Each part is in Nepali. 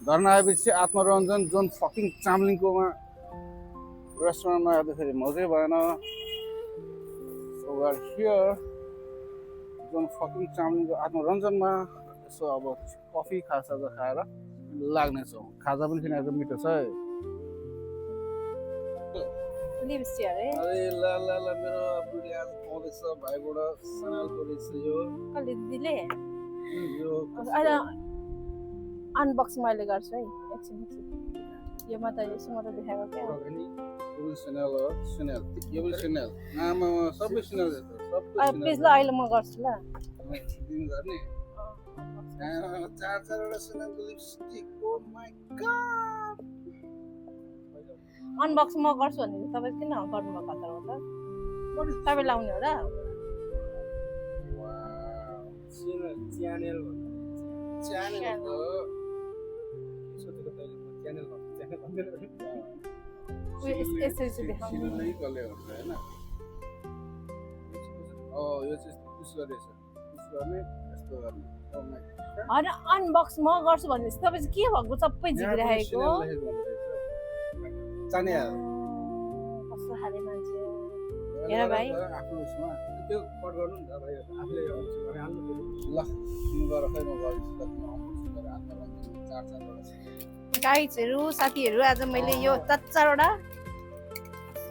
घर आएपछि आत्मरञ्जन जोन फकिङ चाम्लिङकोमा रेस्टुरेन्टमा हेर्दाखेरि मजै भएन so we here John fucking चाम्लिङको आत्मरञ्जनमा यसो अब कफी खाजा खाएर लाग्नेछौँ खाजा पनि किनेर मिठो छ है लिपस्टिक अरे अरे ल ल ल मेरो बुढी आज पाउँदैछ भाइबाट सनालको रहेछ यो कहिले दिदीले यो अहिले अनबक्स मैले गर्छु है एकछिन यो म त देखाएको क्या यो पनि स्नेल हो स्नेल यो पनि स्नेल आमा सबै स्नेल प्लिज ल अहिले म गर्छु ल तिमी गर्ने चारवटा स्नेलको lipstick oh my god unbox म गर्छु भने तपाईँ किन गर्नुभएको त तपाईँ लाउने हो र च्यानल हो यसरी देखाउनु नै कसले हुन्छ हैन यो चाहिँ पुस गर्दैछ पुस गर्ने यस्तो गर्ने ओ माय होइन अनबक्स म गर्छु भनेपछि तपाईँ चाहिँ के भएको सबै झिकिराखेको चान्या कस्तो खाले मान्छे हेर भाइ आफ्नो उसमा त्यो कट गर्नु नि त भाइ आफूले हाल्नु ल तिमी गर खै म गर्छु त तिमी अनबक्सिङ गरेर आत्मरञ्जन चारवटा गाइजहरू साथीहरू आज मैले यो 4वटा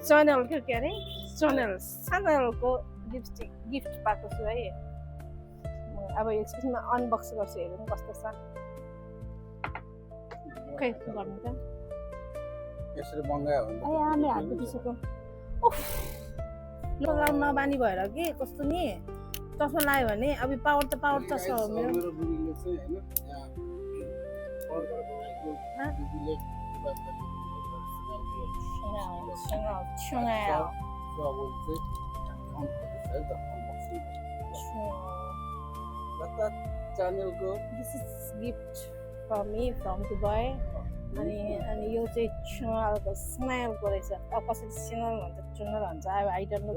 च्यानल के अरे च्यानलको लिपस्टिक गिफ्ट पाएको छु है अब एकछिनमा अनबक्स गर्छु हेरौँ कस्तो छ खै गर्नु त यसरी बङ्गायो भने ए मेरो हात दुखिसक्यो उफ लगाउन नबानी भएर के कस्तो नि चस्मा लगायो भने अब पावर चस्मा हो मेरो मेरो बुढीले चाहिँ हैन बुढीले च्यानलको this is gift from me from Dubai अनि यो चाहिँ चुनलको स्माइलको रहेछ अब कसरी सिनल भन्छ चुनल भन्छ अब आई डोन्ट नो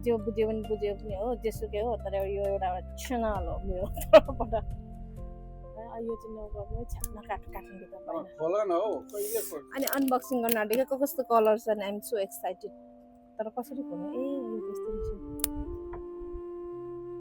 जो बुझ्यो भने बुझ्यो पनि हो जेसुकै हो तर यो एउटा चुनल हो मेरो तर्फबाट यो चाहिँ नगर्नु छाप्न काट्नु त खोला न हो कहिले अनि अनबक्सिङ गर्न आँटेको कस्तो कलर छ and I am so excited तर कसरी खोल्नु ए यो त्यस्तो रहेछ